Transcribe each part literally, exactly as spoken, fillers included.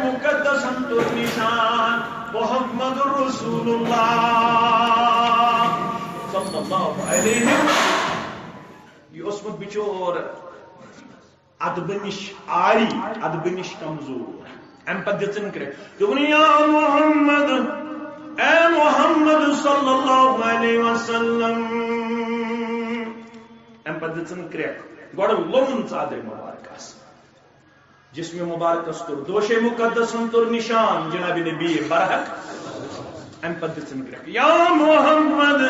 مقدسن تُر نشان محمد رسول اللہ صلی اللہ علیہ وسلم۔ یہ اوسمُت بچور ادبہٕ نِش عاری، ادبہٕ نِش کمزور۔ امہِ پتہٕ دِژٕن کرٛٮ۪کھ، دوٚپُن، "یا محمد، اے محمد صلی اللہ علیہ وسلم۔" امہِ پتہٕ دِژٕن کرٛٮ۪کھ، گۄڈٕ لوٚمُن ژادرِ مبارکس۔ جسم مبارکس تُر، دوشِ مقدسن تُر نشان جناب نبی برحق۔ امہِ پتہٕ دِژٕن کرٛٮ۪کھ، "یا محمد،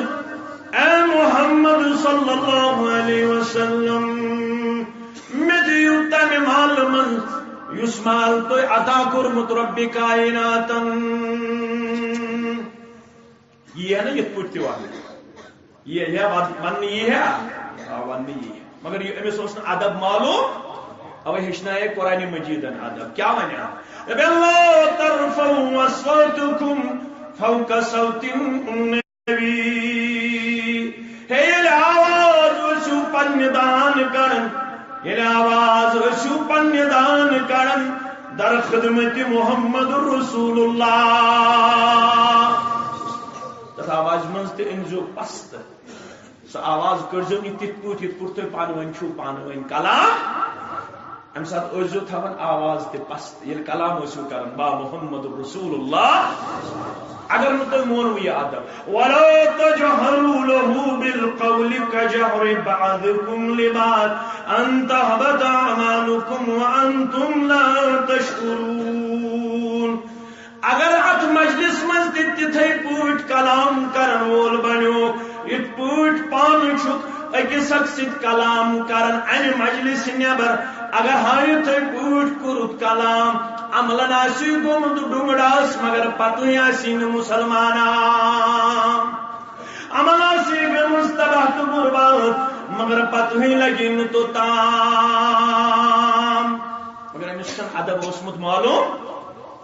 اے محمد صلی اللہ علیہ وسلم، مےٚ دِیِو تمہِ مالہٕ منٛز یُس مال تۄہہِ عطا کوٚرمُت رۄبِ کائناتن۔" یی ہے نا یِتھ پٲٹھۍ تہِ وننہٕ۔ یی ہے ون-، وننہٕ یی ہے؟ آ، وننہٕ یی ہے۔ مگر یہِ أمِس اوس نہٕ ادب معلوم، اوے ہیٚچھنایے قرآن مجیدن ادب۔ کیٛاہ ونہِ؟ دپے، "لا ترفعوا اصواتکم فوق صوت النبی۔" ہے ییٚلہِ آواز ٲسِو پننہِ دان کران، ییٚلہِ آواز ٲسِو پننہِ دان کران، در خدمت محمد رسول اللہ۔ تتھ آوازِ منٛز تہِ أنۍزیو پست۔ سۄ آواز کٔرۍزیو نہٕ تِتھ پٲٹھۍ، یِتھ پٲٹھۍ تُہۍ پانہٕ ؤنۍ چھِو پانہٕ ؤنۍ کلام۔ امہِ ساتہٕ ٲسۍزیو تھاوان آواز تہِ پست، ییٚلہِ کلام ٲسِو کران، با محمد رسول اللہ۔ اگر نہٕ تۄہہِ مونوٕ یہِ ادب، "ولا تجهروا له بالقول كجهر بعضكم لبعض أن تحبط أعمالكم وأنتم لا تشعرون۔" اگر اتھ مجلس منٛز تہِ تِتھے پٲٹھۍ کلام کرن وول بنیو، یِتھ پٲٹھۍ پانہٕ چھُکھ أکِس اکھ سۭتۍ کلام کران امہِ مجلس نٮ۪بر، اگر ہا یِتھے پٲٹھۍ کوٚرُتھ کلام، عملن آسی گوٚمُت ڈُنگڈاس، مگر پتہٕ آسی نہٕ مسلمانان۔ عمل آسی گٔمٕژ تباہ تہٕ برباد، مگر پتہٕ لگی نہٕ توٚتام۔ مگر أمِس چھُنہٕ ادب اوسمُت معلوم۔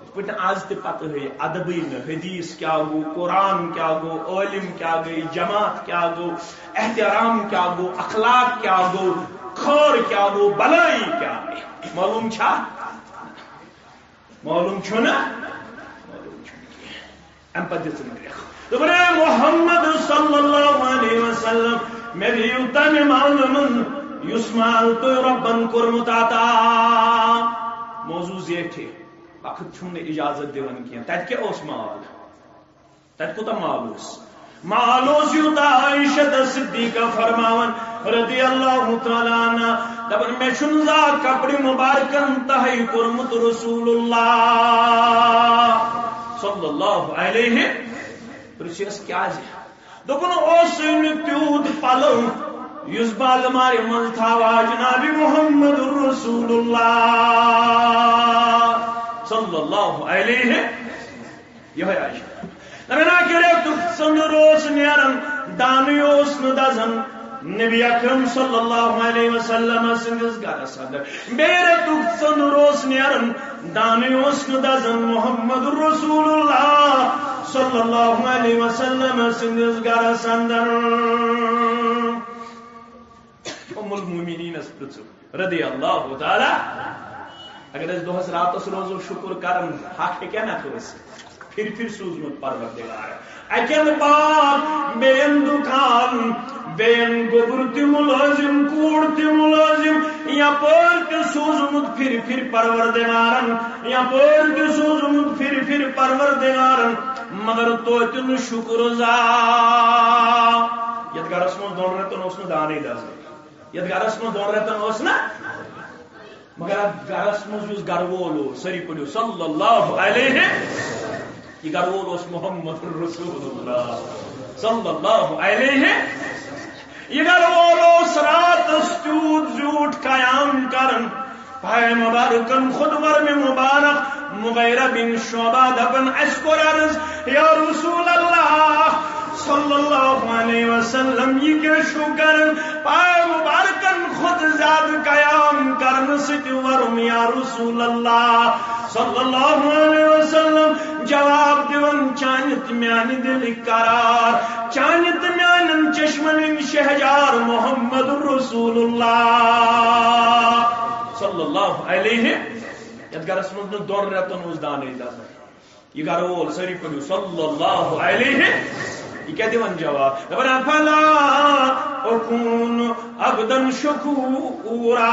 یِتھ پٲٹھۍ نہٕ آز تہِ پتہٕ ہے ادبٕے نہٕ، حدیث کیٛاہ گوٚو، قرآن کیٛاہ گوٚو، عٲلم کیٛاہ گٔے، جماعت کیٛاہ گوٚو، احترام کیٛاہ گوٚو، اخلاق کیٛاہ گوٚو، خٲر کیٛاہ گوٚو، بلٲیی کیٛاہ گٔے۔ معلوم چھا؟ معلوم چھُنہ؟ معلوم چھُنہٕ کینٛہہ۔ امہِ پتہٕ دِژٕن کرٛٮ۪کھ۔ دوٚپُن، "اے محمد صلی اللہ علیہ وسلم، مےٚ دِیِو تمہِ مالہٕ منٛز یُس مال تۄہہِ رۄبن کوٚرمُت عطا۔" موضوع زیٹھِ۔ وقت چھُم نہٕ اجازت دِوان کینٛہہ۔ تتہِ کیٛاہ اوس مال؟ تتہِ کوٗتاہ مال اوس؟ مال اوس یوٗتاہ عائشہ صدیقہ فرماوان رضی اللہ تعالیٰ عنہا، دپان، "مےٚ چھُنہٕ زانٛہہ کپرِ مبارکن تہے کوٚرمُت رسول اللہ صلی اللہ علیہ۔" پرٛژھیس، "کیٛازِ؟" دوٚپُن، اوسُے نہٕ تیوٗت پلو یُس بہٕ المارِ منٛز تھاوٕ ہا جناب محمد رسول اللہ صلی اللہ علیہ۔ یِہوٚے عائشہ۔ دپان، اکہِ رٮ۪تُک ژٔنٛدٕر اوس نیران، دانٕے اوس نہٕ دزان نبی اکرم صلی اللہ علیہ وسلم سٕنٛدِس گرس اندر۔ بیٚیہِ رٮ۪تُک ژٔنٛدٕر اوس نیران، دانٕے اوس نہٕ دزان محمد رسول اللہ صلی اللہ علیہ وسلم سٕنٛدِس گرس اندر۔ ام المؤمنینس پرژھُکھ رضی اللہ تعالیٰ، اگر أسۍ دۄہس راتس روزو شکر کران، حق ہیٚکیٛاہ نہ کٲنٛسہِ پھِرِ پھِرِ سوٗزمُت پروردگار۔ اکٮ۪ن باغ، بیٚین دُکان، بیٚین گوٚبُر تہِ مُلٲزِم، کوٗر تہِ مُلٲزِم، یپٲرۍ تہِ سوٗزمُت پھِرِ پھِرِ پروردگارن، یپٲرۍ تہِ سوٗزمُت پھِرِ پھِرِ پروردگارن، مگر توتہِ نہٕ شُکر زا۔ یتھ گرس منٛز دۄن رٮ۪تن اوس نہٕ دانے دزان، یتھ گرس منٛز دۄن رٮ۪تن اوس نہٕ، مگر اتھ گرس منٛز یُس گرٕ وول اوس، سٲری پٔرِو صلی اللہ علیہ، یہِ گرٕ وول اوس محمد رسول اللہ صلی اللہ علیہ۔ یہِ گرٕ وول اوس راتس تیوٗت زیوٗٹھ قیام کران، پایہِ مبارکن کھوٚت ورمہِ مبارک مغیرہ بن شعبہ، دپان، اسہِ کوٚر عرض، یا رسول اللہ صلی اللہ علیہ وسلم، یہِ کیٛاہ چھُو کران؟ پایہِ مبارکن کھۄتہٕ زیادٕ قیام کرنہٕ سۭتۍ ورُم، یا رسول اللہ صلی اللہ علیہ وسلم۔ جواب دِوان، چانہِ تہٕ میانہِ دِلٕکۍ قرار، چانہِ تہٕ میانٮ۪ن چشمن ہٕنٛدۍ شہجار محمد رسول اللہ صلی اللہ علیہ۔ یتھ گرس منٛز نہٕ دۄن رٮ۪تن اوس دانے دزان۔ یہِ گرٕ وول سٲری پٔرِو صلی اللہ علیہ۔ یہِ کیٛاہ دِوان جواب؟ دَپان، "افلا اکون عبدا شکورا۔"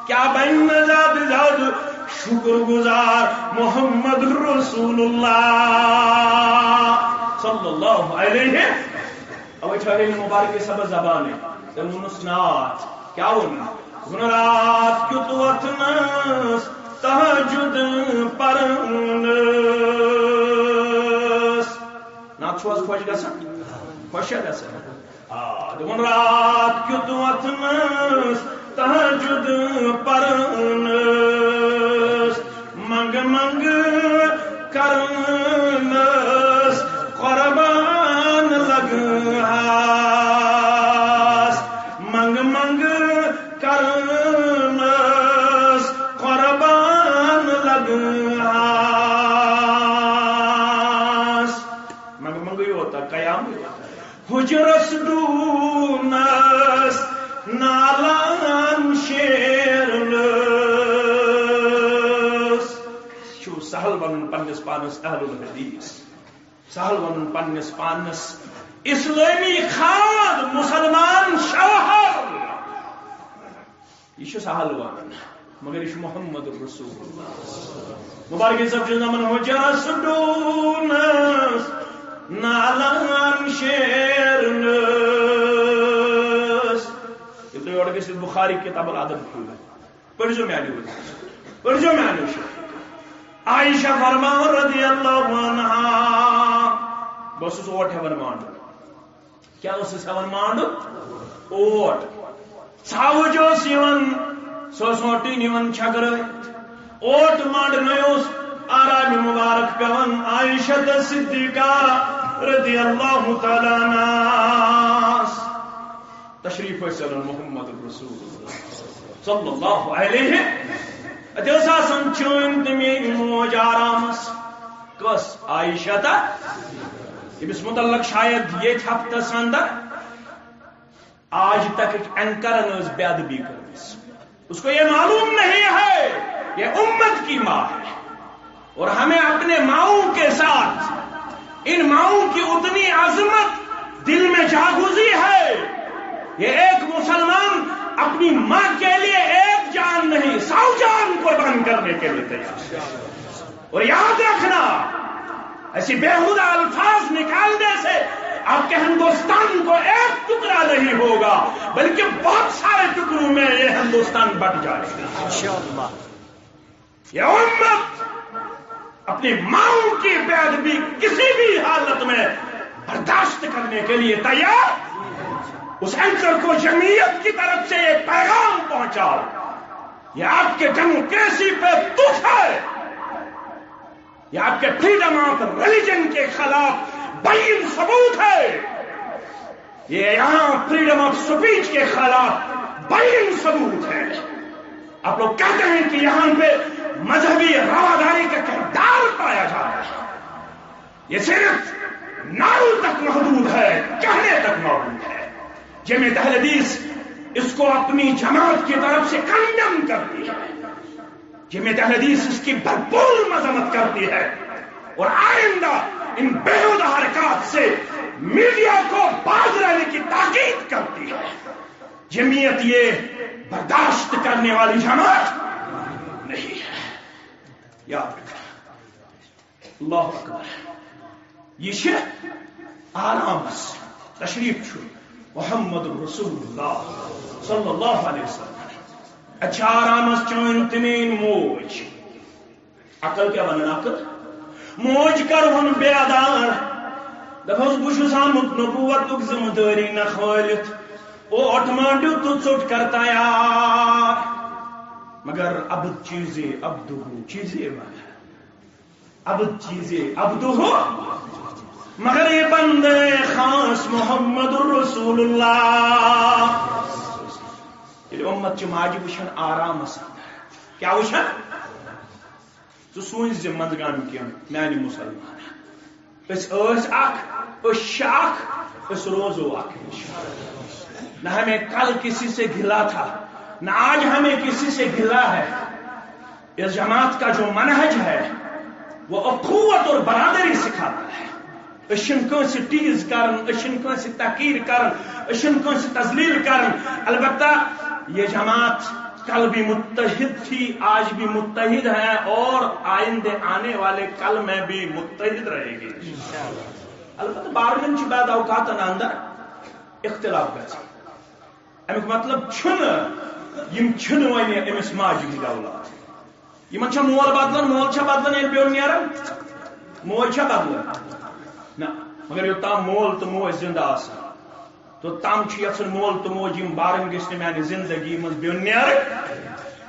کیٛاہ بنہِ نہٕ زیادٕ زیادٕ شُکر گُزار محمد رسول اللہ صلی اللہ علیہ۔ اوے چھٲڑے نہٕ مبارک سبز زبانٕے۔ تٔمۍ ووٚنُس نعت۔ کیٛاہ ووٚن؟ ووٚن، رات کیُتھ وۄتھنَس تہجد پرنَس۔ نعت چھُو حظ خۄش گژھان؟ خۄش چھا گژھان؟ آ، دوٚپُن، رات کیُتھ وۄتھنَس تہجد پرنَس۔ منگ منگ کرنس قربان لگہاس، منگ منگ کرنس قربان لگہاس۔ منگ منگ یوتا قیام یوتا۔ حجرس ڈونس نالان شیرنس۔ چھُ سہل ونُن پننِس پانس اہل الحدیث، سہل ونُن پننِس پانس اسلٲمی خاوند، مسلمان شوہر۔ یہِ چھُ سہل ونُن، مگر یہِ چھُ محمد رسول اللہ۔ مبارک صٲب چھُ دپان، حجرس ڈونس نالان شیرنس۔ ییٚلہِ تُہۍ یورٕ گٔژھِو بخاری کتاب الادب کھوٗلِو، پٔرۍزیو میانہِ وجہ، پٔرۍزیو میانہِ وجہ۔ عائشہ فرماوان رضی اللہ عنہا، بہٕ اوسُس اوٹ ہٮ۪وان مانڈُن۔ کیٛاہ اوسُس ہٮ۪وان مانڈُن؟ اوٹ۔ ژھاوٕج اوس یِوان، سُہ اوس اوٹٕے نِوان چھٔکرٲوِتھ۔ اوٹ مانڈنَے اوس آرامہِ مبارک پٮ۪وان عائشہ تہٕ صدیقہ رضی اللہ تعالیٰ عنہاس۔ تشریف ٲسۍ اَنان محمد رسول اللہ صلی اللہ علیہ۔ اَتہِ ٲس آسان چٲنۍ تہٕ میٛٲنۍ موج آرامس۔ کۄس؟ عائشہ تہٕ، ییٚمِس متعلق شاید ییٚتھۍ ہفتس اندر آج تک اینکرن ٲس بے ادبی کٔرمٕژ۔ اس کو یہ معلوم نہیں ہے، یہ امت کی ماں ہے۔ اور ہمیں اپنے ماؤں کے ساتھ، ان ماؤں کی اتنی عظمت دل میں جاگزی ہے، یہ ایک مسلمان اپنی ماں کے لیے ایک جان نہیں، سو جان قربان کرنے کے لیے تیار ہے۔ اور یاد رکھنا، ایسی بیہودہ الفاظ نکالنے سے آپ کے ہندوستان کو ایک ٹکڑا نہیں ہوگا، بلکہ بہت سارے ٹکڑوں میں یہ ہندوستان بٹ جائے گا۔ انشاءاللہ۔ یہ امت اپنی ماؤں کی بے ادبی کسی بھی حالت میں برداشت کرنے کے لیے تیار۔ اس اینکر کو جمعیت کی طرف سے یہ پیغام پہنچاؤ، یہ آپ کے ڈیموکریسی پہ تف ہے، یہ آپ کے فریڈم آف ریلیجن کے خلاف بین ثبوت ہے، یہ یہاں فریڈم آف سپیچ کے خلاف بین ثبوت ہے۔ آپ لوگ کہتے ہیں کہ یہاں پہ مذہبی رواداری کا کردار پایا جا رہا ہے، یہ صرف نعروں تک محدود ہے، کہنے تک محدود ہے۔ جمعیت اہل حدیث اس کو اپنی جماعت کی طرف سے کنڈم کرتی ہے، جمعیت اہل حدیث اس کی بھرپور مذمت کرتی ہے، اور آئندہ ان بیہودہ حرکات سے میڈیا کو باز رہنے کی تاکید کرتی ہے۔ جمعیت یہ برداشت کرنے والی جماعت نہیں ہے۔ یاد رکھنا۔ اللہ اکبر۔ یہ چھِ آرامس، تشریف چھُ محمد رسول اللہ صلی اللہ علیہ وسلم۔ اچھا، آرامس چٲنۍ تہٕ میٲنۍ موج۔ عقل کیٛاہ ونان عقل؟ موج کرہون بیدار۔ دپہوس، بہٕ چھُس آمُت نبوتُک ذمہٕ دٲری نکھٲلِتھ۔ اوٹ مانڈو تہٕ ژوٚٹ کر تیار۔ مگر عبد چیزے عبدہ چیزے مگر۔ عبد چیزے عبدہ، مگر یہ بندے خاص محمد رسول اللہ۔ ییٚلہِ امت چہِ ماجہِ وٕچھن آرامس اندر، کیٛاہ وٕچھن؟ ژٕ سوٗنچ زِ منٛزگامکٮ۪ن میانہِ مسلمانن، أسۍ ٲسۍ اکھ، أسۍ چھِ اکھ، أسۍ روزو اکھ۔ نہ ہمیں کل کسی سے گلا تھا، نہ، آج ہمیں کسی سے گلہ ہے۔ اس جماعت کا جو منہج ہے، وہ اخوت اور برادری سکھاتا ہے۔ أسۍ چھِنہٕ کٲنٛسہِ ٹیٖز کران، أسۍ چھِنہٕ کٲنٛسہِ تحقیٖر کران، أسۍ چھِنہٕ کٲنٛسہِ تذلیٖل کران۔ البتہ یہ جماعت کل بھی متحد تھی، آج بھی متحد ہے اور آئندہ آنے والے کل میں بھی متحد رہے گی۔ البتہ بارگن چھِ بعض اوقاتن اندر اختلاف گژھان۔ امیُک مطلب چھُنہٕ یِم چھِنہٕ وۄنۍ أمِس ماجہِ ہٕنٛدۍ اولاد۔ یِمن چھا مول بدلان؟ مول چھا بدلان ییٚلہِ بیوٚن نیران؟ موج چھا بدلان؟ نہ، مگر یوٚتام مول تہٕ موج زندٕ آسان، توٚتام چھُ یژھان مول تہٕ موج یِم بارٕنۍ گٔژھۍ نہٕ میانہِ زندگی منٛز بیوٚن نیرٕنۍ،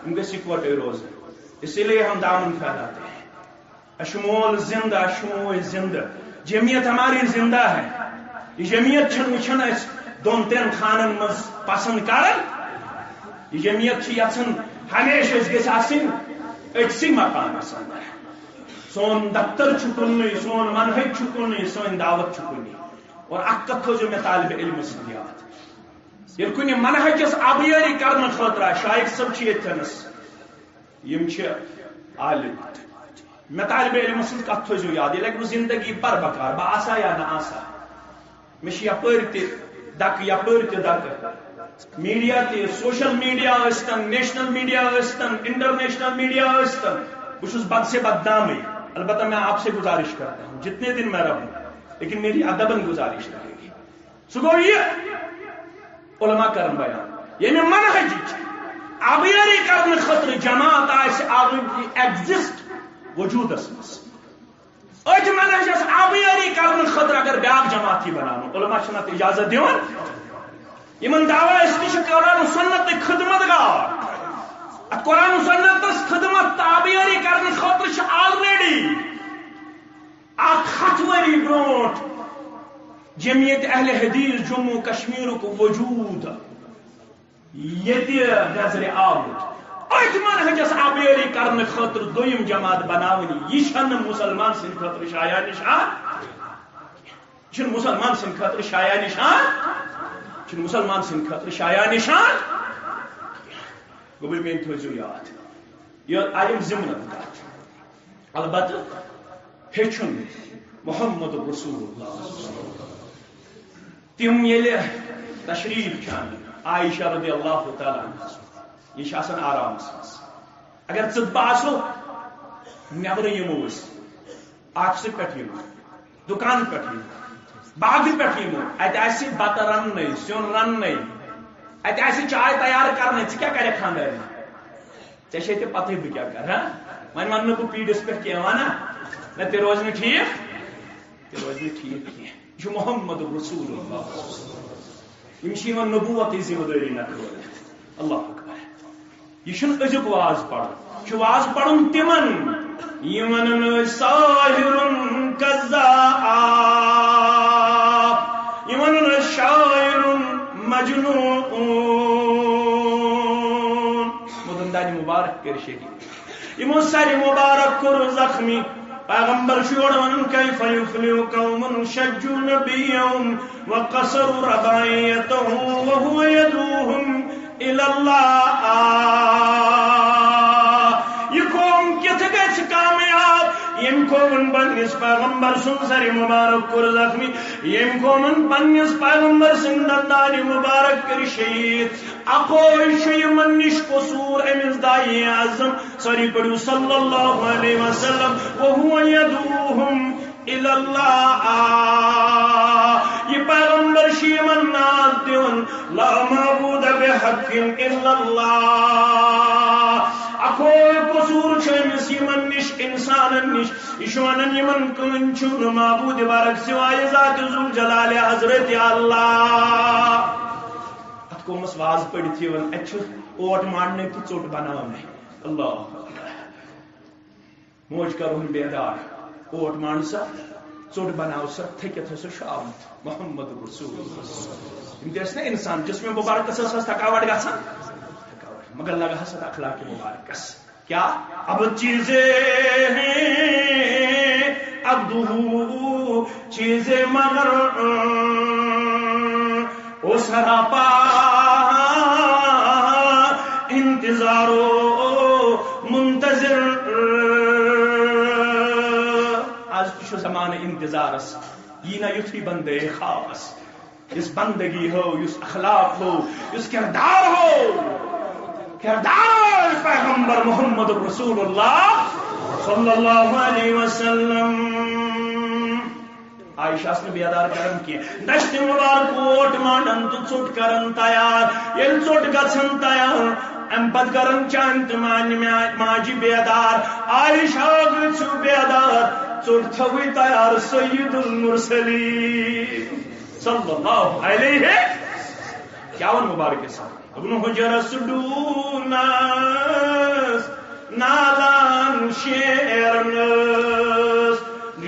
یِم گٔژھۍ یِکوٹے روزٕنۍ۔ اسی لیے ہم دامن پھیلاتے ہیں۔ اَسہِ چھُ مول زندٕ، اَسہِ چھُ موج زندٕ۔ جمعیت ہماری زندہ ہے۔ یہ جمعیت چھنہٕ وٕچھان اَسہِ دۄن ترٛٮ۪ن خانن منٛز پسند کران۔ یہ جمعیت چھِ یژھان ہمیشہ أسۍ گٔژھۍ آسٕنۍ أکسٕے مکانس اندر۔ سون دفتر چھُ کُنُے، سون منہج چھُ کُنُے، سٲنۍ دعوت چھُ کُنُے۔ اور اکھ کتھ تھٲوزیو مےٚ طالب علمہٕ سٕنٛز یاد۔ ییٚلہِ کُنہِ منہجس آبیٲری کرنہٕ خٲطرٕ آسہِ، شایق صٲب چھِ ییٚتھٮ۪نس، یِم چھِ عالم۔ مےٚ طالب علمہٕ سٕنٛز کتھ تھٲوزیو یاد، یہِ لگہِ نہٕ زندگی بھر بکار، بہٕ آسا یا نہ آسا۔ مےٚ چھِ یپٲرۍ تہِ دکہٕ، یپٲرۍ تہِ دکہٕ۔ میڈیا تہِ، سوشل میڈیا ٲسۍتن، نیشنل میڈیا ٲسۍتن، انٹرنیشنل میڈیا ٲسۍتن، بہٕ چھُس بد سے بدنامٕے۔ البتہ میں آپ سے گزارش کرتا ہوں، جتنے دن میں رہوں، لیکن میری ادباً گزارش رہے گی۔ سُہ گوٚو یہِ، علماء کرن بیان، ییٚمہِ منہجٕچ آبیٲری کرنہٕ خٲطرٕ جماعت آسہِ already exist وجوٗدس منٛز۔ أتھۍ منہجس آبیٲری کرنہٕ خٲطرٕ اگر بیٛاکھ جماعت یی بناونہٕ، علماء چھِنہٕ اتھ اجازت دِوان۔ یِمن دعویٰ أسۍ تہِ چھِ قرآن و سنت تہٕ خدمت گار۔ اتھ قرآن و سنتس خدمت تہٕ آبیٲری کرنہٕ خٲطرٕ چھِ already اکھ ہتھ ؤری برونٹھ جمعیت اہل حدیث جموں کشمیرُک وجود ییٚتہِ نظرِ آمُت۔ أتھۍ منہجس آبیٲری کرنہٕ خٲطرٕ دوٚیِم جماعت بناوٕنۍ، یہِ چھنہٕ مُسلمان سٕنٛدِ خٲطرٕ شایان نشان۔ یہِ چھُنہٕ مُسلمان سٕنٛدِ خٲطرٕ شایان نشان۔ یہِ چھُنہٕ مُسلمان سٕنٛدِ خٲطرٕ شایان نشان۔ گوٚبرۍ میٲنۍ تھٲوزیو یاد۔ یہِ آیہِ ضمنن کتھ۔ البتہ ہیٚچھُن محمد رسول اللہ۔ تِم ییٚلہِ تشریف چھِ انان، عائشہ رضی اللہ تعالیٰ عنہا، یہِ چھِ آسان آرامس منٛز۔ اگر ژٕ تہٕ بہٕ آسو، نٮ۪برٕ یِمو أسۍ، آفسہٕ پٮ۪ٹھ یِمو، دُکان پٮ۪ٹھ یِمو، باغہٕ پٮ۪ٹھ یِمو، اتہِ آسہِ بتہٕ رننَے، سیُن رننَے، اتہِ آسہِ چاے تیار کرنَے، ژٕ کیٛاہ کرکھ خانٛدارنہِ؟ ژےٚ چھے تہِ پتہٕے بہٕ کیٛاہ کرٕ، ہا؟ وۄنۍ ونہٕ نہٕ بہٕ پیٖرِس پٮ۪ٹھ کینٛہہ، ونہ؟ نہ، تہِ روزِ نہٕ ٹھیٖک، تہِ روزِ نہٕ ٹھیٖک کینٛہہ۔ یہِ چھُ محمد رسول اللہ۔ یِم چھِ یِوان نبوتٕچ ذمہٕ دٲری نکھٕ وٲلِتھ۔ اللہ اکبر۔ یہِ چھُنہٕ أزیُک واز پرُن، یہِ چھُ واز پرُن تِمن، یِم ونان ٲسۍ ساحر کذاب، یِم ونان ٲسۍ شاعر مجنون۔ مدن دانہِ مبارک کٔرۍ شہید۔ یِمو سرِ مبارک کوٚر زخمی۔ پیغمبر چھُ یورٕ ونان، کیف یفلح قوم شجوا نبیہم وقصروا رباعیتہ وہو یدعوہم الی اللہ۔ یہِ قوم کِتھ گژھِ کامیاب، ییٚمۍ قومن پننِس پیغمبر سُنٛد سرِ مبارک کوٚر زخمی، ییٚمۍ قومن پننِس پیغمبر سٕنٛدۍ دندانہِ مبارک کٔرۍ شہید؟ اکوے چھُ یِمن نِش قصوٗر أمِس داعی اعظم، سٲری پٔرِو صلی اللہ علیہ وسلم، وہو یدعوہم الی اللہ۔ یہِ پیغمبر چھُ یِمن ناد دِوان، لا معبود بحق الا اللہ۔ اکوے قصوٗر چھُ أمِس یِمن نِش، اِنسانن نِش۔ یہِ چھُ ونان، یِمن کٕہٕنۍ چھُنہٕ معبود برحق سوائے ذات ذوالجلال حضرت اللہ۔ اتھ قومس واز پٔرِتھ یِوان، اتہِ چھُ اوٹ ماننے تہٕ ژوٚٹ بناونے۔ اللہ اکبر۔ موج کرون بیدار، اوٹ مان سا، ژوٚٹ بناو سا، تھٔکِتھ ہسا چھُ آمُت محمد رسول۔ یِم تہِ ٲسۍ نا اِنسان، جسم مبارکس ٲس حظ تھکاوٹ گژھان؟ تھکاوٹ۔ مگر لگہٕ ہس اتھ اخلاق مبارکس۔ کیا؟ اب چیزیں ہیں عبدہ، چیزیں مگر او سراپا، یارو منتظر، از تہِ چھُ زمانہٕ انتظارس، یی نہ یُتھُے بندے خاص۔ یُس بندگی ہو، یُس اخلاق ہو، یُس کردار ہو، کردار پیغمبر محمد رسول اللہ صلی اللہ علیہ وسلم۔ عائشہ ٲس نہٕ بیدار کران کینٛہہ۔ دشتہِ مُبارک اوٹ مانڈان تہٕ ژوٚٹ کران تیار۔ ییٚلہِ ژوٚٹ گژھان تیار، اَمہِ پتہٕ کران چانہِ تہٕ مانہِ میا-، ماجہِ بیدار۔ عائشہ گٔژھِو بیدار، ژوٚٹ تھٲوٕے تیار سید المرسلین صلی اللہ علیہ۔ کیا ووٚن مبارک صاحب؟ ابن حجرس ڈونس نالان شیرنس،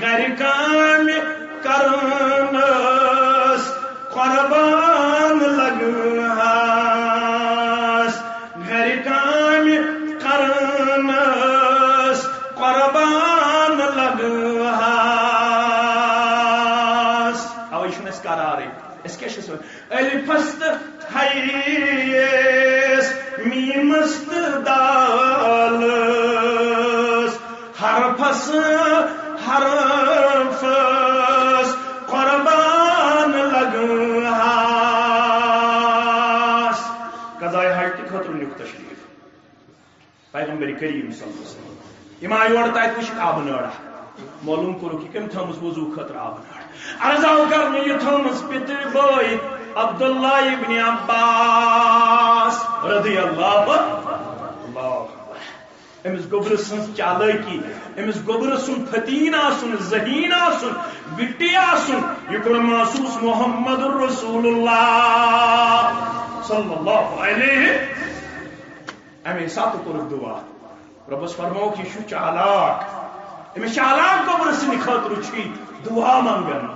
گرِ کامہِ کرنس قربان لگہس، گرِ کامہِ کرنس قربان لگہس۔ اوے چھُنہٕ اَسہِ قرارٕے، أسۍ کیٛاہ چھِ أسۍ وَنان؟ الفس تہٕ ہیس، میمس تہٕ دالس، حرفس حرفس قربان لگہس۔ قضائے حاجتہِ خٲطرٕ نیُک تشریف۔ پیغمبر کریم صلی اللہ علیہ وسلم۔ یِم آیہِ یورٕ تَتہِ وٕچھِتھ آبہٕ نٲرا۔ معلوم کوٚرُکھ یہِ کٔمۍ تھٲومٕژ وضوٗ خٲطرٕ آبہٕ نٲر۔ عرض آو کرنہٕ یہِ تھٲومٕژ پِتٕرۍ بٲے عبداللہ ابن عباس رضی اللہ، اللہ اکبر۔ أمِس گوٚبرٕ سٕنٛز چالٲکی، أمِس گوٚبرٕ سُنٛد فتیٖن آسُن، ذہیٖن آسُن، وِٹی آسُن، یہِ کوٚر محسوٗس محمد رسول اللہ صلی اللہ علیہ۔ اَمے ساتہٕ کوٚرُکھ دُعا۔ رۄبَس فرمووُکھ، یہِ چھُ چالاک۔ أمِس چالاک گوٚبرٕ سٕنٛدِ خٲطرٕ چھُ یہِ دُعا منٛگان۔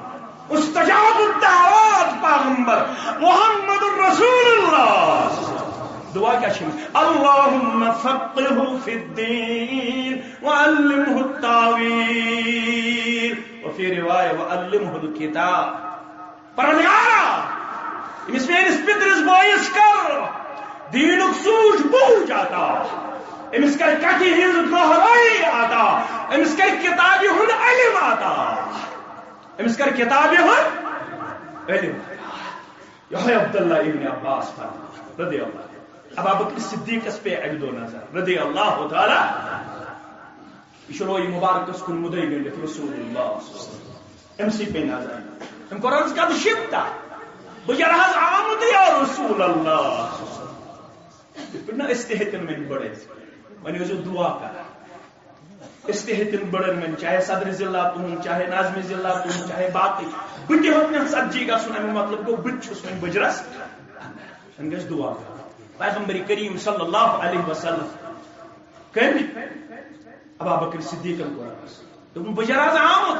مستجاب الدعوات پیغمبر محمد رسول اللہ۔ دُعا کیٛاہ چھِ أمِس؟ اللہم فقہہ فی الدین وعلمہ التاویل۔ وفی روایہ وعلمہ الکتاب۔ پروردگارا، أمِس میٲنِس پِترِس بٲیِس کر دیٖنُک سوٗج بوٗج عطا، أمِس کر کتھِ ہٕنٛز گہرٲیی عطا، أمِس کر کِتابہِ ہُنٛد علم عطا، أمِس کر کِتابہِ ہُنٛد علم عطا۔ یِہوٚے عبداللہ ابن عباس فرماوان رضی اللہ عنہ۔ ابا بکر صدیقس پے اکہِ دۄہ نظر رضی اللہ تعالیٰ۔ یہِ چھُ روے مبارکس کُن مُدے گٔنٛڈِتھ رسول اللہ۔ أمۍ سٕے پے نظر۔ أمۍ کوٚر عرض، قد شبت؟ بہٕ کیٛاہ حظ آمُت یا رسول اللہ؟ یِتھ پٲٹھۍ نہ أسۍ تہِ ہیٚتٮ۪ن وۄنۍ بٔڑٕے۔ وۄنۍ ٲسۍزیو دُعا کران۔ أسۍ تہِ ہیٚتٮ۪ن بٔڑَن وۄنۍ، چاہے صدر ضلع تُہُنٛد، چاہے ناظم ضلع تُہُنٛد، چاہے باقٕے۔ بہٕ تہِ ہیوٚت نہٕ ژتجی گژھُن، اَمیُک مطلب گوٚو بہٕ تہِ چھُس وۄنۍ بُجرس اندر۔ وۄنۍ گژھِ دُعا کرُن۔ پیغمبر کریم صلی اللہ علیہ وسلم کٔمۍ؟ ابا بکر صدیقن کوٚر عرض۔ دوٚپُن، بہٕ چھُس آز آمُت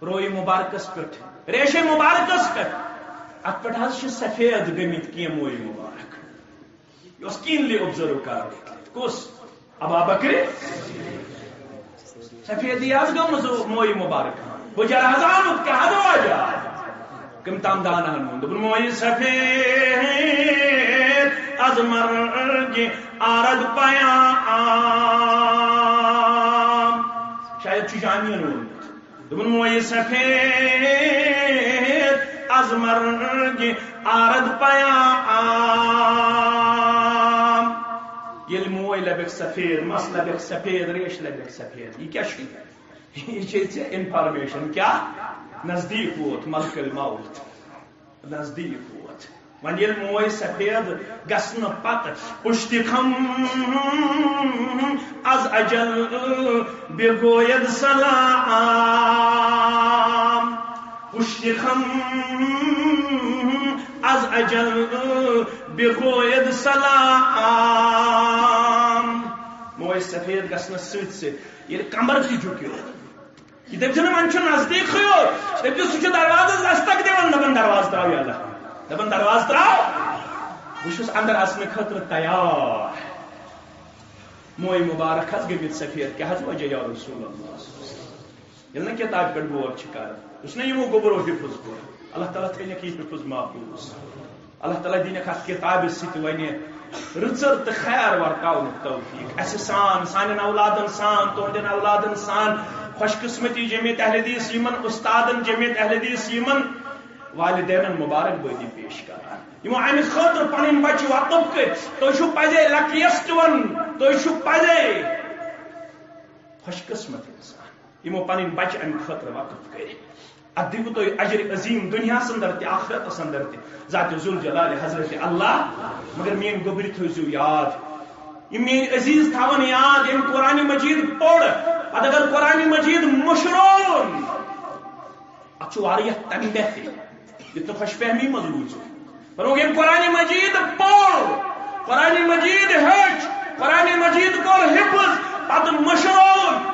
روے مبارکس پٮ۪ٹھ، ریشے مبارکس پٮ۪ٹھ۔ اتھ پٮ۪ٹھ حظ چھِ سفید گٔمٕتۍ کینٛہہ موے مبارک۔ یہِ اوس keenly observe کران۔ کُس؟ ابا بکر۔ سفیدی حظ گٔمٕژ موے مبارک۔ بہٕ چھُس آز آمُت، کیٛاہ حظ وجہ؟ کم تام دانہن ووٚن، دوٚپُن، مویہِ سفید از مرگِ آرگ پیام۔ شاید چھُ جامیَن ووٚنمُت۔ دوٚپُن، مویہِ سفید از مرگِ آرگ پیام۔ ییٚلہِ موے لبیکھ سفید، مس لبیکھ سفید، ریش لبیکھ سفید، یہِ کیٛاہ چھُ؟ یہِ چھے ژےٚ information۔ کیٛاہ؟ نزدیٖک ووت ملک الموت۔ نزدیٖک ووت۔ وۄنۍ ییٚلہِ موے سفید گژھنہٕ پتہٕ پُشتِ خم از اجل بگوید سلام۔ پُشتِ خم از اجل بگوید سلام۔ موے سفید گژھنس سۭتۍ سۭتۍ ییٚلہِ کمر تہِ جُکیو، یہِ دٔپۍ زِ نہٕ وۄنۍ چھُ نزدیٖکھٕے یوت۔ دٔپۍ زِ سُہ چھُ دروازس دستک دِوان، دَپان، دروازٕ ترٛاو یَلہٕ۔ دَپان، دروازٕ ترٛاو، بہٕ چھُس اندر اژنہٕ خٲطرٕ تیار۔ موے مبارک حظ گٔمٕتۍ سفید، کیٛاہ حظ وجہ یا رسول اللہ؟ ییٚلہِ نہٕ کِتابہِ پٮ۪ٹھ غور چھِ کران، یُس نہٕ یِمو گوٚبرو حفظ کوٚر، اللہ تعالیٰ تھٲینَکھ یہِ حفظ محفوظ۔ اللہ تعالیٰ دِنَکھ اَتھ کِتابہِ سۭتۍ وۄنۍ رٕژر تہٕ خیر ورتاونُک توفیق اسہِ سان، سانٮ۪ن اولادن سان، تُہنٛدٮ۪ن اولادن سان، خۄش قسمتی جمعیت اہل حدیث یِمن، استادن جمعیت اہل حدیث یِمن، والدینن مبارک بٲدی پیش کران، یِمو امہِ خٲطرٕ پنٕنۍ بچہِ وقف کٔرۍ۔ تُہۍ چھِو پزے لکیسٹ ون، تُہۍ چھِو پزے خۄش قسمت انسان، یِمو پنٕنۍ بچہِ امہِ خٲطرٕ وقف کٔرۍ۔ اتھ دِیِو تُہۍ اجر عظیم دُنیاہس اندر تہِ، آخرتس اندر تہِ، ذات ذوالجلال حضرت اللہ۔ مگر میٲنۍ گوٚبرۍ تھٲوزیو یاد، یِم میٲنۍ عزیز تھاون یاد، ییٚمۍ قرآن مجید پوٚر، پتہٕ اگر قرآن مجید مٔشرون، اتھ چھُ واریاہ تنبیہ تہِ، یُتھ نہٕ خۄش فہمی منٛز روٗزِو۔ فرمووُکھ، ییٚمۍ قرآن مجید پوٚر، قرآن مجید ہیوٚچھ، قرآن مجید کوٚر حفظ، پتہٕ مٔشرون،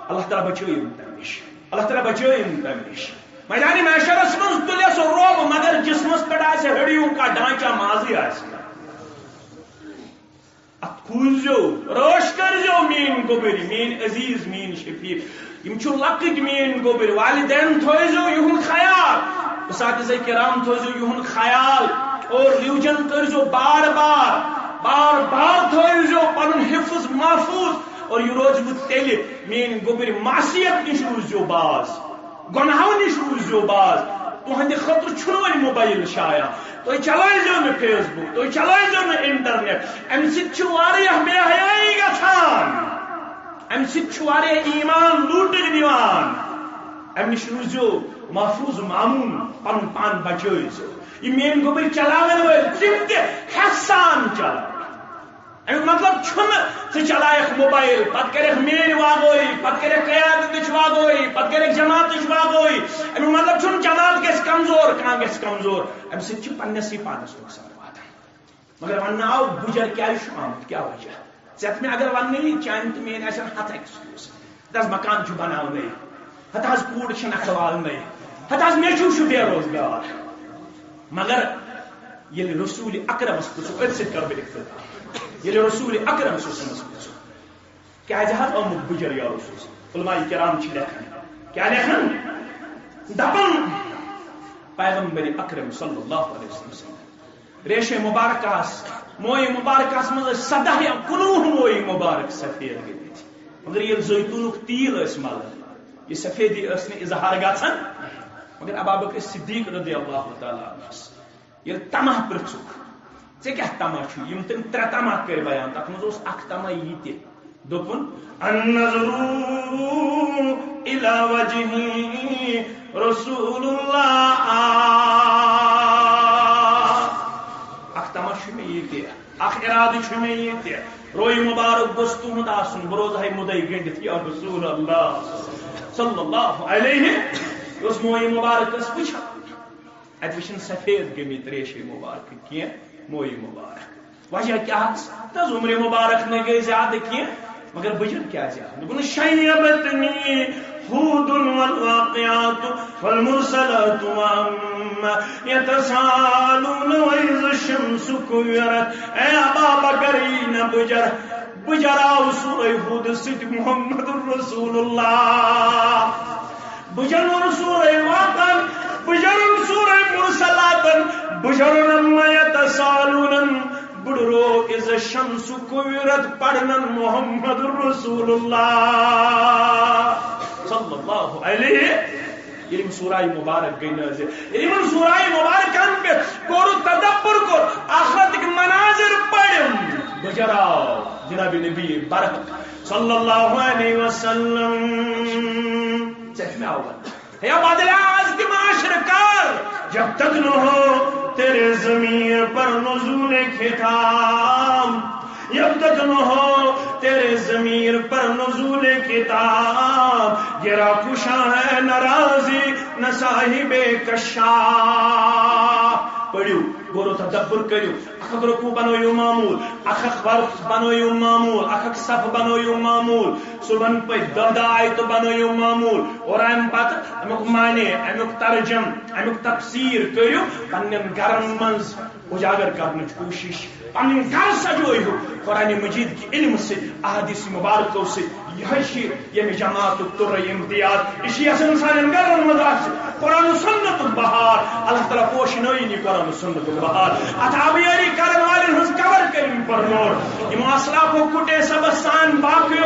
اللہ تعالیٰ بچٲیِن تمہِ نِش، اللہ تعالیٰ بچٲیِن تمہِ نِش۔ میدان محشرس منٛز تُلٮ۪س روب، مگر جسمس پٮ۪ٹھ آسہِ ہڈیوں کا ڈھانچہ، مازٕے آسہِ نہٕ۔ اتھ کھوٗژزیو، رٲچھ کٔرزیو میٲنۍ گوٚبرۍ، میٲنۍ عزیز، میٲنۍ شفیق۔ یِم چھِ لۄکٕٹۍ میٲنۍ گوٚبرۍ، والدین تھٲیزیو یِہُنٛد خیال، اساتذہ کرام تھٲیزیو یِہُنٛد خیال، اور ریوجن کٔرزیو بار بار، بار بار تھٲیزیو پنُن حفظ محفوظ۔ اور یہِ روزِ بہٕ تیٚلہِ میٲنۍ گوٚبرۍ، معصیت نِش روٗززیو باز، گۄناہو نِش روٗززیو باز۔ تُہنٛدِ خٲطرٕ چھُنہٕ وۄنۍ موبایل شایع۔ تُہۍ چلٲیزیو نہٕ فیس بُک، تُہۍ چلٲیزیو نہٕ انٹرنیٹ۔ امہِ سۭتۍ چھِ واریاہ بے حیٲیی گژھان، امہِ سۭتۍ چھُ واریاہ ایمان لوٗٹنہٕ یِوان۔ امہِ نِش روٗزِو محفوظ مامون، پنُن پان بچٲیزیو۔ یہِ میٲنۍ گوٚبرۍ چلاون وٲلۍ، تِم تہِ ہٮ۪س سان چلاوٕنۍ۔ امیُک مطلب چھُنہٕ ژٕ چلایکھ موبایل، پتہٕ کرکھ میٲنۍ واگوٲیی، پتہٕ کرکھ قیادتٕچ واگوٲیی، پتہٕ کرکھ جماعتٕچ واگوٲیی۔ امیُک مطلب چھُنہٕ جماعت گژھِ کمزور، کانٛہہ گژھِ کمزور۔ امہِ سۭتۍ چھُ پننسٕے پانس نۄقصان واتان۔ مگر وننہٕ آو، بُجر کیازِ چھُ آمُت، کیٛاہ وجہ؟ ژےٚ تہٕ مےٚ اگر وننہٕ یی، چانہِ تہٕ میٲنۍ آسن ہتھ ایکسکیوز۔ ہتہٕ حظ مکان چھُ بناونٕے، ہتہٕ حظ کوٗر چھِ نکھٕ والنٕے، ہتہٕ حظ نیٚچو چھُ بے روزگار۔ مگر ییٚلہِ رسول اکرمس پرژھو، أتھۍ سۭتۍ کرٕ بہٕ اختتام۔ ییٚلہِ رسول اکرم صلی اللہ علیہ وسلمس پرژھو، کیازِ حظ آمُت بُجر یا رسول؟ علماء کرام چھِ لیکھان، کیٛاہ لیکھان؟ دپان، پیغمبر اکرم صلی اللہ علیہ وسلم، ریشے مبارکہ آس، موئے مبارکہ آس منٛز ٲسۍ سداہ یا کُنوُہ موئے مبارک سفید گٔمٕتۍ۔ مگر ییٚلہِ زیتونُک تیٖل ٲسۍ ملان، یہِ سفیدی ٲس نہٕ اظہار گژھان۔ مگر ابابکر صدیق رضی اللہ تعالیٰ عنہ ییٚلہِ طمع پرٛژھُکھ، "ژےٚ کیٛاہ طمع چھُ؟" یِم تٔمۍ ترٛےٚ طمع کٔرۍ بیان، تَتھ منٛز اوس اکھ طمع یہِ تہِ، دوٚپُن، "النظر الی وجہ رسول اللہ۔" اکھ طمع چھُ مےٚ یہِ تہِ، اکھ ارادٕ چھُ مےٚ یہِ تہِ، روے مبارک گوٚژھ تُہُنٛد آسُن، بہٕ روزٕ ہے مُدے گٔنٛڈِتھ یا رسول اللہ صلی اللہ علیہ۔ یہِ اوس موئے مبارکس وٕچھان۔ اتہِ وٕچھِن سفید گٔمٕتۍ ریشے مبارک کینٛہہ، مویہِ مبارک۔ وجہ کیٛاہ حظ؟ تہٕ حظ عمرِ مبارک نہٕ گٔے زیادٕ کینٛہہ، مگر بٕجن کیٛاہ زیادٕ؟ دوٚپُن، "شیبتنی ہود والواقعات والمرسلات وعم یتساءلون واذا الشمس کورت۔" اے ابا بکر، یی نہ بٕجر، بٕجر آو سورہ ہود سۭتۍ محمد رسول اللہ۔ بٕجن ووٚن سورہ واقعن، بٕجن ووٚن سورہ مرسلاتن، بٕجن ووٚن عم یتساءلونن، بٕڈ رو اذا الشمس کورت پرنن محمد رسول اللہ صلی اللہ علیہ۔ ییٚلہِ یِم سورہ مبارک گٔے نٲزِل، ییٚلہِ یِمن سورہ مبارکن پٮ۪ٹھ غور و تدبر کوٚر، آخرتٕکۍ مناظر پٔرِم، بٕجر آو جناب نبی برحق صلی اللہ علیہ وسلم۔ ژےٚ چھُ مےٚ اول۔ یا بدلہ از تہِ معاشرٕ کر، جب تک نہ ہو تیرے ضمیر پر نزول خطاب، جب تک نہ ہو تیرے ضمیر پر نزول خطاب، گرہ کشا ہے نہ رازی نہ صاحب کشاف۔ پٔرِو، غور و تدبر کٔرِو۔ اکھ اکھ رکوع بنٲیِو معمول، اکھ اکھ ورق بنٲیِو معمول، اکھ اکھ صف بنٲیِو معمول۔ صبحن پٔرۍ دَہ دَہ آیتہٕ بنٲیِو معمول۔ اور امہِ پتہٕ امیُک معنی، امیُک ترجم، امیُک تفسیر کٔرِو پننٮ۪ن گرن منٛز۔ اجاگر کرنٕچ کوٗشِش، پنٕنۍ گرٕ سجٲیِو قرآن مجید کہِ علمہٕ سۭتۍ، احادیث مبارکو سۭتۍ۔ یِہوٚے چھِ ییٚمہِ جماعتُک تُرٕ امتیاز۔ یہِ چھِ یژھان سانٮ۪ن گرن منٛز آسہِ قرآن و سنتُک بہار۔ اللہ تعالیٰ پوشنٲیِن یہِ قرآن و سنتُک بہار۔ اتھ آبیٲری کرن والٮ۪ن ہٕنٛز قبر کٔرِن پرنور۔ یِمو اسلافو کُٹے سبس سان باقیو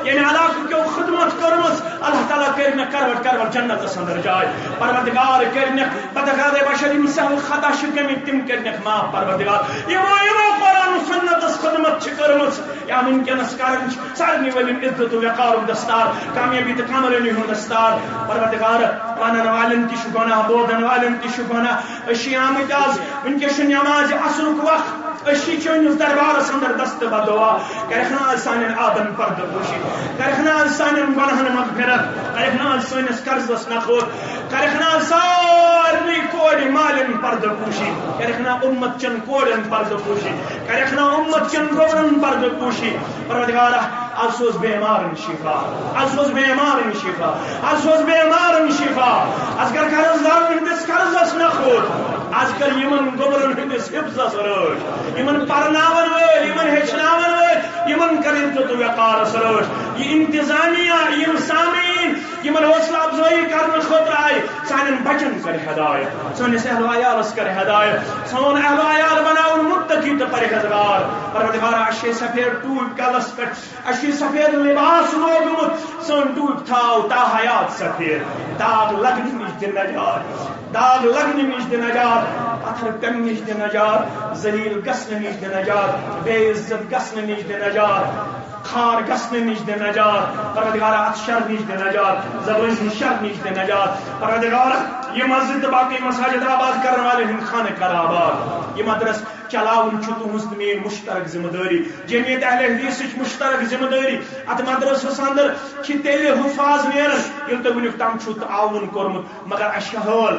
ییٚمہِ علاقہٕ کیو خدمت کٔرمٕژ، اللہ تعالیٰ کٔرِنَکھ کروٹ کروٹ جنتس اندر جاے۔ پروردگار کٔرِنَکھ بدخادے بشر، یِم سہو خطا چھِ گٔمٕتۍ، تِم کٔرِنَکھ معاف پروردگار۔ یِمو یِمو قرآن و سنتس خدمت چھِ کٔرمٕژ یا وٕنکیٚنس کران چھِ، سارنٕے ؤلِن عزت و وقارُک دستار، کامیٲبی تہٕ کامرٲنی ہُنٛد دستار۔ پروردگار، ونن والٮ۪ن تہِ چھُ گۄناہ، بوزن والٮ۪ن تہِ چھُ گۄناہ۔ أسۍ چھِ آمٕتۍ آز، وٕنکیٚس چھُ نمازِ عصرُک وقت، أسۍ چھِ چٲنِس دربارس اندر دست بدعا۔ کرکھ نہ آز سانٮ۪ن عادن پردٕ پوشی، کرکھ نہ آز سانٮ۪ن گۄناہن مغفرت، کرکھ نہ آز سٲنِس قرضس نکھوت، کرکھ نہ آز سارنٕے کورِ مالٮ۪ن پردٕ پوشی، کرکھ نہ اُمت چٮ۪ن کورٮ۪ن پردٕ پوشی، کرکھ نہ اُمت چٮ۪ن گوبرن پردٕ پوشی۔ پروردگارا، از سوز بیمارن شفا، از سوز بیمارن شفا، از سوز بیمارن شفا۔ از کر قرض دارن ہٕنٛدِس قرضس نکھوت، از کر یِمن گوبرن ہٕنٛدِس حفظس رٲچھ، یِمن پرناون وٲلۍ، یِمن ہیٚچھناون وٲلۍ، یِمن کر عزت و وقارس رٲچھ۔ یہِ انتظامیہ، یِم سامعین، یِمن حوصلہٕ افزٲیی کرنہٕ خٲطرٕ آیہِ، سانٮ۪ن بچن کر ہدایت، سٲنِس اہل و عیالس کر ہدایت، سون اہل و عیال بناوُن متقی تہٕ پرہیزگار۔ پروردگارا، اَسہِ چھِ سفید ٹوٗپۍ کلس پٮ۪ٹھ، اَسہِ چھُ یہِ سفید لباس لوگمُت، سٲنۍ ٹوٗپۍ تھاو تا حیات سفید، داغ لگنہٕ نِش دِ نجات، داغ لگنہٕ نِش دِ نجات، پتھر پٮ۪نہٕ نِش دِ نجات، ذلیل گژھنہٕ نِش دِ نجات، بے عزت گژھنہٕ نِش دِ نجات، خار گژھنہٕ نِش دِ نجات۔ پروردگارا، اتھ شر نِش دِ نجات، زبٲنۍ ہٕنٛدِ شر نِش دِ نجات۔ پروردگارا، یہِ مسجد تہٕ باقٕے مساجد آباد کرن والٮ۪ن ہٕنٛدۍ خانہٕ کر آباد۔ یہِ مدرس چلاوُن چھُ تُہٕنٛز تہٕ میٛٲنۍ مشترک ذمہٕ دٲری، جمعیت اہل حدیثٕچ مشترک ذمہٕ دٲری۔ اتھ مدرسس اندر چھِ تیٚلہِ حفاظ نیران، ییٚلہِ تُہۍ وٕنیُک تام چھُو تعاوُن کوٚرمُت، مگر اَسہِ چھِ حٲل،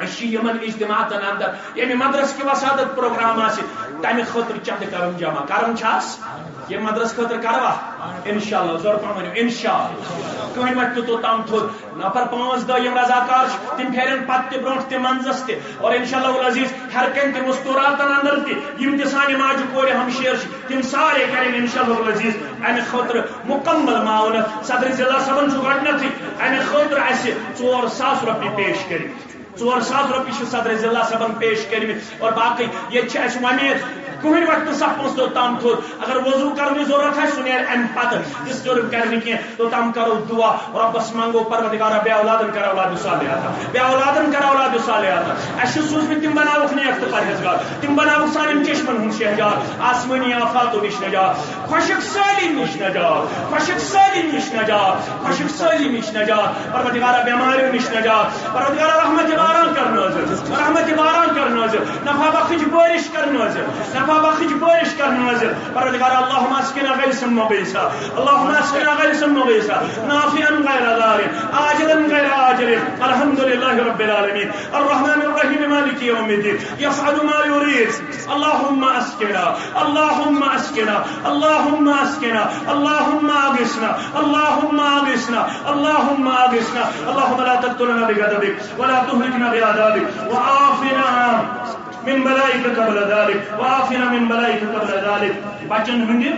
أسۍ چھِ یِمن اجتماعاتن اندر، ییٚمہِ مدرسہٕ کہِ وساطت پروگرام آسہِ، تمہِ خٲطرٕ چندٕ کرُن جمع۔ کرُن چھا؟ ییٚمہِ مدرسہٕ خٲطرٕ کروا؟ انشاءاللہ، زور پہم ؤنِو، انشاءاللہ۔ کٕہٕنۍ وۄتھِ نہٕ توٚتام تھوٚد۔ نفر پانٛژھ دہ یِم رضاکار چھِ، تِم پھیرن پتہٕ تہِ برونٛٹھ تہِ منزس تہِ۔ اور انشاءاللہ العزیز، ہر کُنہِ تہِ مستوراتن اندر تہِ، یِم تہِ سانہِ ماجہِ کورِ ہمشیر چھِ، تِم سارے کرن انشاءاللہ العزیز امہِ خٲطرٕ مکمل معاونت۔ صدر ضلع صٲبن چھُ گۄڈٕنیتھٕے امہِ خٲطرٕ اسہِ ژور ساس رۄپیہِ پیش کٔرمٕتۍ۔ ژور ساس رۄپیہِ چھِ صدر ضلع صٲبن پیش کٔرمٕتۍ۔ اور باقٕے ییٚتہِ چھِ اسہِ وۄمید، کٕہٕنۍ وقتہٕ صفس توٚتام تھوٚد۔ اگر وضو کرنٕچ ضروٗرت آسہِ، سُہ نیرِ امہِ پتہٕ، disturb کرِ نہٕ کینٛہہ۔ توٚتام کرو دعا، رۄبس منٛگو، پروردگارا، بے اولادن کر اولاد صالح عطا، بے اولادن کر اولاد صالح عطا۔ اسہِ چھِ سوٗزمٕتۍ تِم بناوکھ نیک تہٕ پرہیزگار، تِم بناوکھ سانٮ۪ن چشمن ہُنٛد شہجار، آسمٲنی آفاتو نِش نجات، خۄشک سٲلی نِش نجات، خۄشک سٲلی نِش نجات، خۄشک سٲلی نِش نجات۔ پروردگارا، بٮ۪ماریو نِش نجات، پروردگارا، رحمت باران کر نٲزِل، رحمت باران کر نٲزِل، نفع بخش بٲرِش کر نٲزِل، نفع بخش بٲرِش کر نٲزِل۔ پروردگارا، اللهم اسقنا غيثا مغيثا، اللهم اسقنا غيثا مغيثا، نافعا غير ضار، عاجلا غير آجل۔ الحمد لله رب العالمين، الرحمن الرحيم، مالك يوم الدين، يفعل ما يريد۔ اللهم اسقنا، اللهم اسقنا، اللهم اسقنا، اللهم اغثنا، اللهم اغثنا، اللهم اغثنا۔ اللهم لا تقتلنا بغضبك ولا تهلكنا بعذابك وعافنا من بلائك قبل ذلك، وعافنا من بلائك قبل ذلك۔ بچن ہٕنٛدِ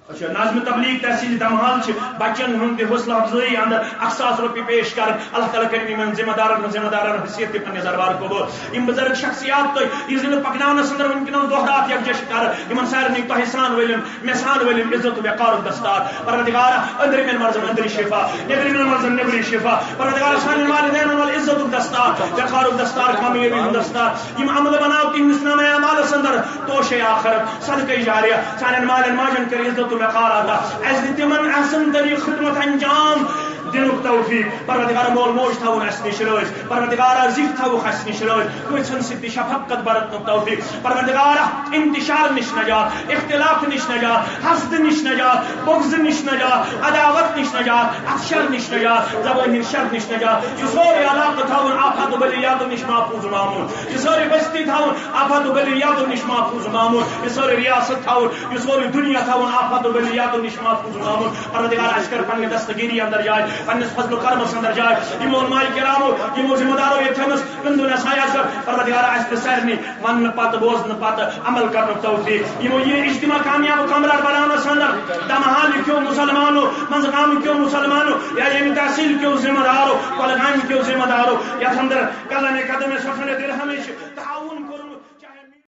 اچھا، ناظم تبلیغ تحصیل دمحال چھِ بچن ہُنٛد تہِ حوصلہٕ افزٲیی اندر اکھ ساس رۄپیہِ پیش کران۔ اللہ تعالیٰ کٔرِن یِمن ذمہ دارن ہٕنٛز، ذمہ دارن ہٕنٛز حیثیت تہِ پننہِ دربار قبول۔ یِم بزرگ شخصیات تۄہہِ یہِ زندٕ پکناونس اندر وٕنکیٚنس دۄہ راتھ یکجہ چھِ کران، یِمن سارنٕے تۄہہِ سان ؤلِن، مےٚ سان ؤلِن عزت و وقارُک دستار۔ پروردگارا، أنٛدرِمٮ۪ن مرضن أنٛدری شفا، نیٚبرِمٮ۪ن مرضن نیٚبری شفا۔ پروردگارا، سانٮ۪ن والدینن ول عزتُک دستار، وقارُک دستار، کامیٲبی ہُنٛد دستار۔ یِم عملہٕ بناو تِہنٛدِس نامہ اعمالس اندر توشے آخرت، صدقے جاریہ، سانٮ۪ن مالٮ۪ن ماجن کٔر عزت و وقار عطا۔ اسہِ دِ تِمن احسن طریقہٕ خدمت انجام دِنُک توفیق۔ پروردگارا، مول موج تھاوُن اسہِ نِش رٲضۍ۔ پروردگارا، زِٹھۍ تھاوُکھ اسہِ نِش رٲضۍ۔ کٲنٛسہِ ہٕنٛز سۭتۍ تہِ شفقت برتنُک توفیق۔ پروردگارا، انتشار نِش نجات، اختلاف نِش نجات، حسد نِش نجات، بغض نِش نجات، عداوت نِش نجات، اتھ شر نِش نجات، زبٲنۍ ہٕنٛدِ شر نِش نجات۔ یہِ سورُے علاقہٕ تھاوُن آفات و بلیاتو نِش محفوظ و مامون۔ یہِ سٲرٕے بستی تھاوُن آفات و بلیاتو نِش محفوظ و مامون۔ یہِ سٲرٕے ریاست تھاوُن، یہِ سورُے دُنیا تھاوُن آفات و بلیاتو نِش محفوظ و مامون۔ پروردگار، اَسہِ کر پننہِ دستگیری اندر جاے۔ پننِس فضل و کرمس اندر جاے۔ یِمو علماء کرامو، یِمو ذمہ دارو ییٚتہِ تھٲومٕژ کُنہِ دۄہ نہ سا یَتھ پٮ۪ٹھ پروردگارا اَسہِ تہِ سارنٕے وننہٕ پتہٕ، بوزنہٕ پتہٕ عمل کرنُک توفیق۔ یِمو یہِ اجتماع کامیاب و کامراد بناونس اندر دمحال کیو مسلمانو، منٛزٕ گامہٕ کیو مسلمانو، یا ییٚمہِ تحصیل کیو ذمہ دارو، کۄلگامہِ کیو ذمہ دارو، یتھ اندر کلن قدم سۄتھن دل ہمیشہ